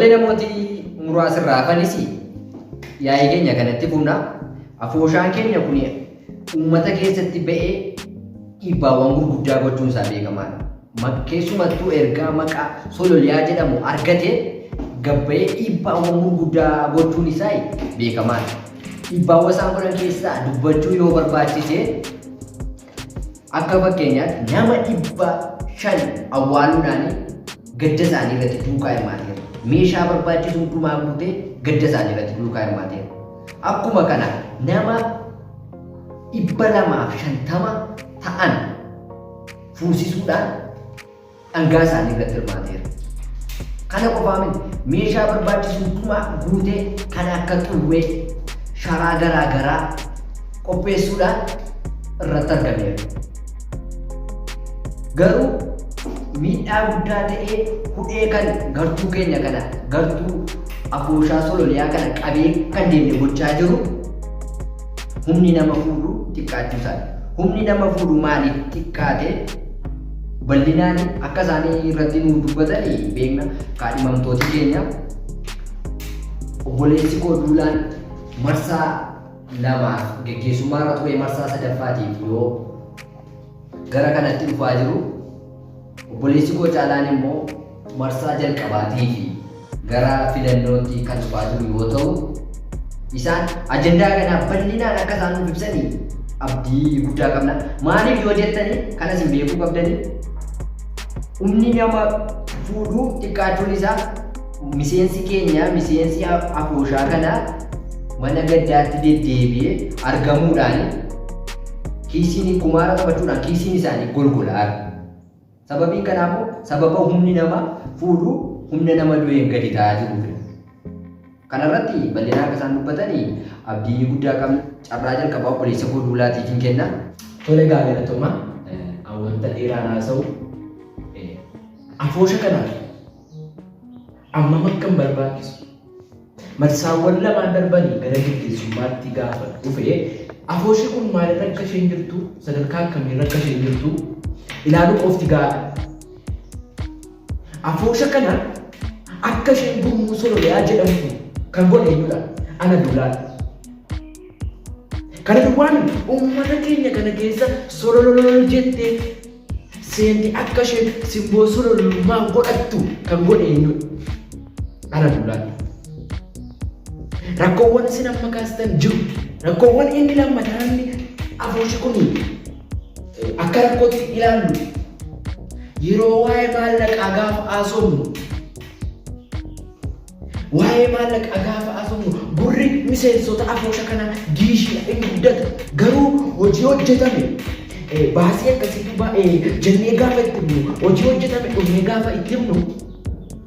Tole namooti muraasa irraa hafanis yaa'ii keenya kanatti fufna. Afooshaan keenya kun uummata keessatti ba'ee dhiibbaawwan gurguddaa gochuun isaa beekamaadha. Keessumattuu ergaa maqaa Sololiyaa jedhamu argate gabba'ee dhiibbaawwan gurguddaa gochuun isaa beekamaadha. Dhiibbaawwan isaan godhan keessaa dubbachuu yoo barbaachise Akka fakkeenyaatti nama 500 awwaaluudhaan gadda isaanii irratti duukaa hirmaateera. Meeshaa barbaachisu hundumaa guutee gadda isaanii irratti duukaa hirmaateera. Akkuma kana nama 250 ta'an fuusisuudhaan dhangaa isaanii irratti hirmaateera. Kana qofaa miti meeshaa barbaachisu hundumaa guutee kan akka xuwwee, sharaa garaa garaa qopheessuudhaan irratti argameera. Garuu miidhaa guddaa ta'ee hudhee kan gartuu keenya kana gartuu afooshaa sololiyaa kana qabee kan deemne gochaa jiru humni nama fuudhu xiqqaachuu isaati. Humni nama fuudhu maaliif xiqqaate? Bal'inaan akka isaan irratti nuu dubbatan beekna kaadhimamtooti keenya. Obboleessi koo Duulaan marsaa lamaaf geggeessummaa irra ture marsaa sadaffaatiif yoo gara kanatti dhufaa jiru obboleessi koo Caalaan immoo marsaa jalqabaatiif gara filannootti kan dhufaa jiru yoo ta'u isaan ajandaa kana bal'inaan akka isaan nuuf ibsanii abdii guddaa qabna. Maaliif yoo jettanii kana isin beekuu qabdanii humni nama fuudhuu xiqqaachuun isaa miseensi keenya miseensi afooshaa kana mana gaddaatti deddeebi'ee argamuudhaan kiisiin kumaara taphachuudhaan kiisiin isaanii golgolaa Sababiin kanaa immoo sababa humni nama fuudhu humna nama du'een gadi ta'aa jiruufidha. Kanarratti bal'inaan akka isaan dubbatan abdii guddaa qabna. Carraa jalqabaa obboleessa koo Duulaatiifin kenna. Tole egaa galatoomaa. An wanta dheeraan haasa'u afoosha kanaaf ammam akka hin barbaachisu Marsaawwan lamaan darbanii gara geggeessummaatti gaafa dhufe afooshi kun maalirra akka isheen jirtu sadarkaa akkamiirra akka isheen jirtu ilaaluu qofti gahaadha. Afoosha kana akka isheen gurmuu sololiyaa jedhamtu kan godhe eenyudha? Ana Duulaadha. Kana duwwaa miti uummata keenya kana keessa solololol jettee seente akka isheen simboo solololummaa godhattu kan godhe eenyudha? Ana Duulaadha. Rakkoowwan isin amma kaastan jiru. Rakkoowwan inni lammataa inni afooshi kun akka rakkootti ilaallu yeroo waa'ee maallaqaa gaafa haasofnu Waa'ee maallaqaa gaafa haasofnu gurri miseensota afoosha kanaa diishiidha hin guddata. Garuu hojii hojjetame baasii akkasiitu ba'e jennee gaafa itti himnu hojii hojjetame dhufnee gaafa itti himnu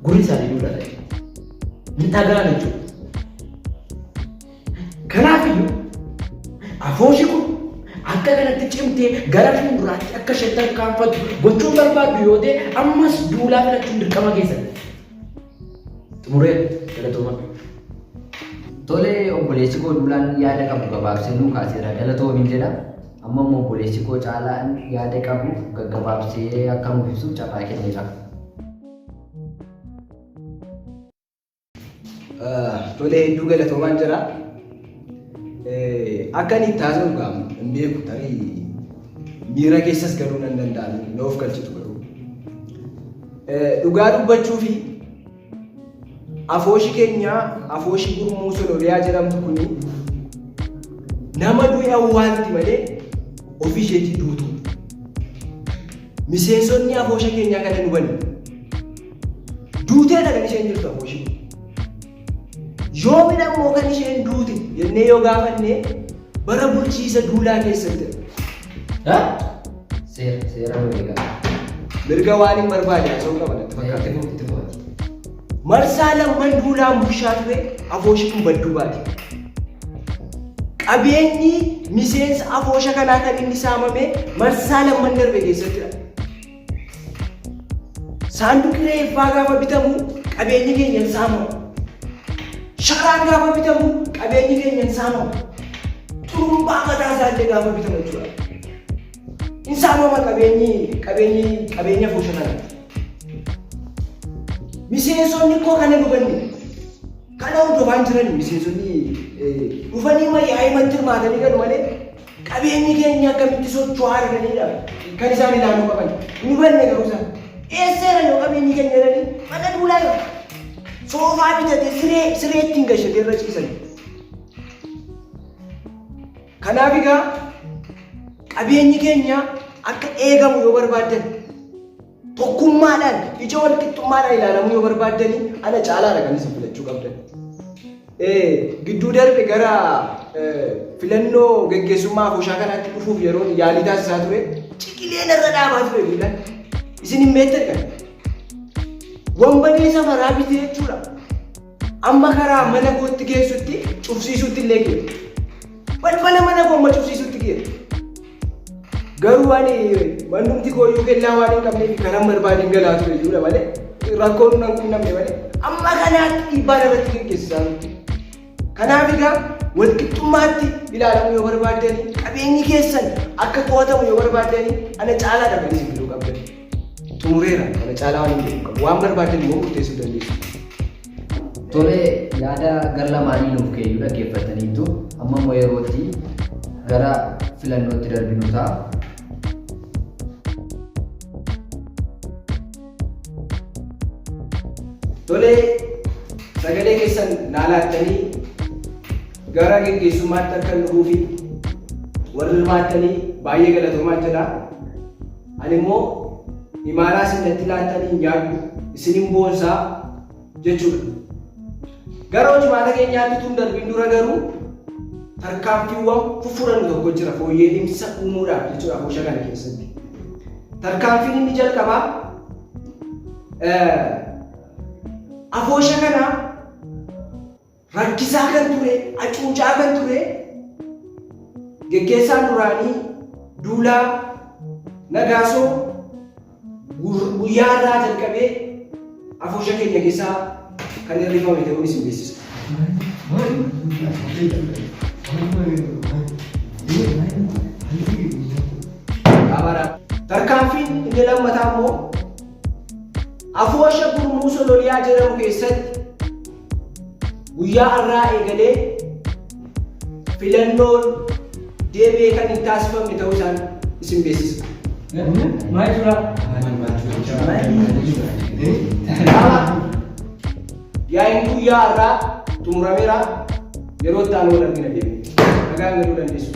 gurri isaanii duudhata jechuudha. Hin dhaga'an jechuudha. Kanaafiyyuu afooshi kun akka kanatti cimtee gara fuulduraatti akka isheen tarkaanfattu gochuun barbaaddu yoo ta'e ammas duulaa filachuun dirqama keessan. Xumureera galatoomaa. Tole obboleessi koo Duulaan yaada qabu gabaabsee nuu kaaseera galatoomi jedha. Amma immoo obboleessi koo Caalaan yaada qabu gaggabaabsee akka nuuf ibsuuf carraa kenneera. Tole hedduu galatoomaan jira. Akka inni itti haasa'u gaa hin beeku tarii miira keessas galuu nan danda'a na of galchitu garuu. Dhugaa dubbachuu fi afooshi keenya afooshi gurmuu sololiyaa jedhamtu kuni nama du'e awwaalti malee ofii isheetii duutu. Miseensonni afoosha keenyaa kana hin hubanne. Duuteedha kan isheen jirtu afooshiin. Yoomidha immoo kan isheen duute jennee yoo gaafanne bara bulchiisa duulaa keessatti. Seera seera nu eegaa. Mirga waan hin barbaade haasa'uu qaba natti fakkaata. Itti fufi itti fufi. Marsaa lamman duulaan bushaa ture afooshi kun badduu baate. Qabeenyi miseensa afoosha kanaa kan inni saamame marsaa lamman darbe keessattidha. Saanduqi reeffaa gaafa bitamu qabeenyi keenya hin saamamu. Sharaan gaafa bitamu qabeenyi keenya hin saamamu. Xurumbaa mataa isaa illee gaafa bitamu jechuudha. Hin saamama qabeenyi qabeenyi qabeenya afoosha kanaa. Miseensonni koo kana hin hubanne. dhufaan jiran miseensonni dhufanii yaa'imatti hirmaatanii galu malee qabeenyi keenya akkamitti socho'aa jiraniidha kan isaan ilaaluu qaban. Hin hubanne garuu isaan. Eesseera yoo qabeenyi keenya jedhanii mana duulaa jiru. Soofaa bitatee siree siree ittiin gashatee irra ciisan. Kanaaf egaa qabeenyi keenya akka eegamu yoo barbaaddan tokkummaadhaan ija wal qixxummaadhaan ilaalamuu yoo barbaaddanii ana caalaadha kan isin filachuu qabdan. Gidduu darbe gara filannoo geggeessummaa afooshaa kanaatti dhufuuf yeroon yaalii taasisaa ture ciqilee narra dhaabaa ture duudhaan. Isin hin beektan kan. Wambanee safaraa bitee jechuudha. Amma karaa mana kootti geessutti cufsiisuutti illee geesse. Balbala mana koo amma cufsiisuutti geesse. Garuu ani mannumti kooyyuu kellaa waan hin qabneef karan barbaadeen galaa ture jechuudha malee rakkoon nan qunnamne malee amma kanaatti dhiibbaan irratti geggeessisaa turte. Kanaaf egaa walqixxummaatti ilaalamuu yoo barbaaddani qabeenyi keessan akka to'atamu yoo barbaaddani ana caalaa dha kan isin filuu qabdan. Xumureera kana caalaa waan hin jedhu qabu waan barbaaddan immoo murteessuu dandeessu. Tole yaada gar lamaanii nuuf keeyyuu dhaggeeffataniittu amma immoo yerootti gara filannootti darbinu ta'a. Tole sagalee keessan naa laattanii gara geggeessummaatti akka hin dhufuufi warri hirmaattanii baay'ee galatoomaa jedha. Ani immoo imaanaa isin natti laattanii hin nyaadhu isinin boonsaa jechuudha. Gara hojimaata keenyaatti utuu hin darbin dura garuu tarkaanfiiwwan fuffurannu tokko jira fooyya'iinsa uumuudhaaf jechuudha afoosha kana keessatti. Tarkaanfiin inni jalqabaa afoosha kana rakkisaa kan ture, hacuucaa kan ture geggeessaan duraanii Duulaa Nagaasoo guyyaa irraa jalqabee afoosha keenya keessaa kan hirrifame ta'uun isin beeksisa. Tarkaanfiin inni lammataa immoo afoosha gurmuu sololiyaa jedhamu keessatti Guyyaa har'aa eegalee filannoon deebi'ee kan hin taasifamne ta'uu isaan isin beeksisa. Maal jechuudha? Lama. Yaa'iin guyyaa har'aa xumurameera. Yeroo itti aanu wal argina deemne. Nagaan galuu dandeessu.